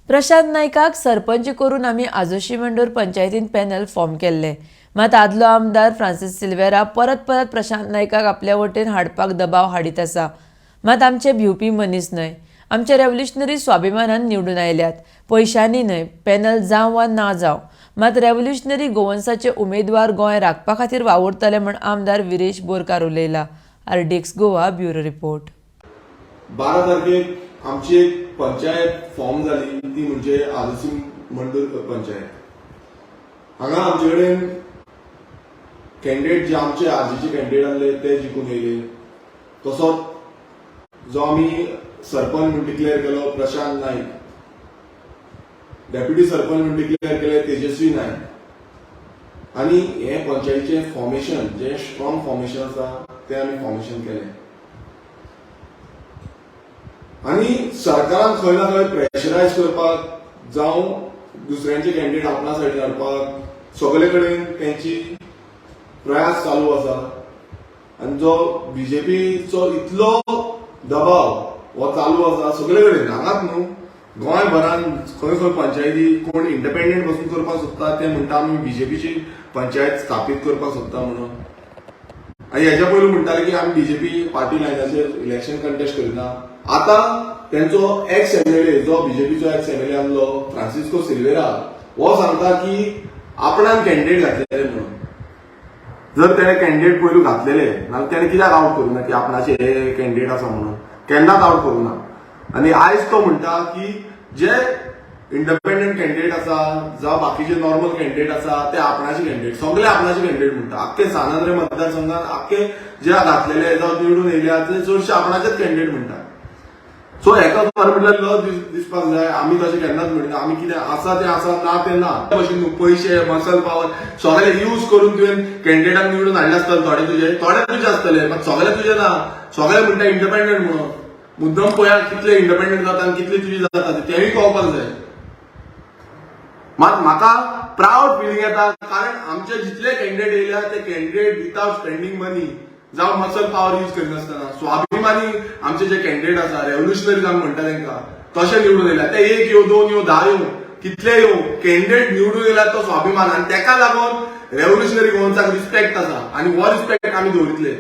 प्रशांत नायकाक सरपंच करून आमी आजोशी मंडोर पंचायतीन पॅनल फॉर्म केल्ले. मात आदलो आमदार फ्रांसीस सिल्वेरा परत परत प्रशांत नायकाक आपल्या वटेन हाडपाक दबाव हाडीत आसा. मात आमचे भिवपी मनीस न्हय. आमचे रेव्होल्युशनरी स्वाभिमानान निवडून आयल्यात, पयशांनी न्हय. पॅनल जावं वा ना जावं, मात रेव्होल्युशनरी गोवन्साचे उमेदवार गोंय राखपा खातीर वावुरतले म्हण आमदार विरेश बोरकार उलयला. RDX Goa, bureau report. 12 तारखेक आमची एक पंचायत फॉर्म जाली, ती म्हणजे आदोसी मंडूर पंचायत. हांगा आमचे कडेन कॅन्डिडेट जे आमचे आरजीचे कॅन्डिडेट आहले ते जिखून येयले. तसोच जो आमी सरपंच म्हूण डिक्लेअर केलो प्रशांत नाईक, डेप्युटी सरपंच म्हूण डिक्लेअर केले तेजस्वी नाईक आनी हे पंचायतीचें फॉर्मेशन जें स्ट्रॉंग फॉर्मेशन आसा तें आमी फॉर्मेशन केलें. आनी सरकारान खंय ना खंय प्रेशरायज करपाक जावं दुसऱ्यांचे कॅन्डिडेट आपणा सायडीन हाडपाक सगळे कडेन तेंची प्रयास चालू आसा. आनी जो बीजेपीचो इतलो दबाव हो चालू आसा सगळे कडेन, हांगाच न्हू, गोंयभरान खंय खंय पंचायती कोण इंडिपेंडंट बसून करपाक सोदता ते म्हणटा आमी बीजेपीची पंचायत स्थापीत करपाक सोदता म्हणून. आनी हेच्या पयलू म्हणटाले की आमी बीजेपी पार्टी लायनाचेर इलेक्शन कंटेस्ट करिना. आता तेंचो एक्स एमएलए, जो बीजेपीचो एक्स एमएलए आहलो फ्रांसिस्को सिल्वेरा, हो सांगता की आपणान कॅन्डिडेट घातलेले म्हणून. जर तेणे कॅन्डिडेट पयलू घातलेले नाल्यार तेणे कित्याक आवट करूं ना की आपणाचे हे कॅन्डिडेट आसा म्हणून? केन्नाच आवट करूं ना. आनी आयज तो म्हणटा की जे इंडिपेंडंट कॅन्डिडेट आसा जावं बाकीचे नॉर्मल कॅन्डिडेट आसा ते आपणाचे कॅन्डिडेट, सगळे आपणाचे कॅन्डिडेट म्हणटा. आख्खे सान आंद्रे मतदारसंघात आख्खे जे घातलेले जावं निवडून येयल्या ते चडशे आपणाचेच कॅन्डिडेट म्हणटा. सो हेका खरें म्हटल्यार लज दिसपाक जाय. आमी तशें केन्नाच म्हणिना. आमी कितें आसा तें आसा, ना तें ना. भशेन न्हू, पयशे, मसल पावर सगळे यूज करून तुवें कॅन्डिडेटाक निवडून हाडले आसतले. थोडे तुजे, थोडे तुजे आसतले, मात सगळे तुजे ना. सगळे म्हणटा इंडिपेंडंट म्हणून. मुद्दम पळया कितले इंडिपेंडंट जाता आनी कितले तुजे जाता ते, तेंय कळपाक जाय. मात म्हाका प्रावड फिलिंग येता, कारण आमचे जितले कॅन्डिडेट येयल्या ते कॅन्डिडेट विथआउट स्पेंडींग मनी जावं मसल पावर यूज करिनासतना स्वाभिमानी आमचे जे कॅन्डिडेट आसा, रेव्होल्युशनरीज आमी म्हणटा तांकां, तशे निवडून येयल्या ते. एक येवं, दोन येवं, 10 येवं, कितले येवं, कॅन्डिडेट निवडून येयल्या तो स्वाभिमान. आनी तेका लागून रेव्होल्युशनरी गोवन्साक रिस्पेक्ट आसा आनी हो रिस्पेक्ट आमी दवरितले.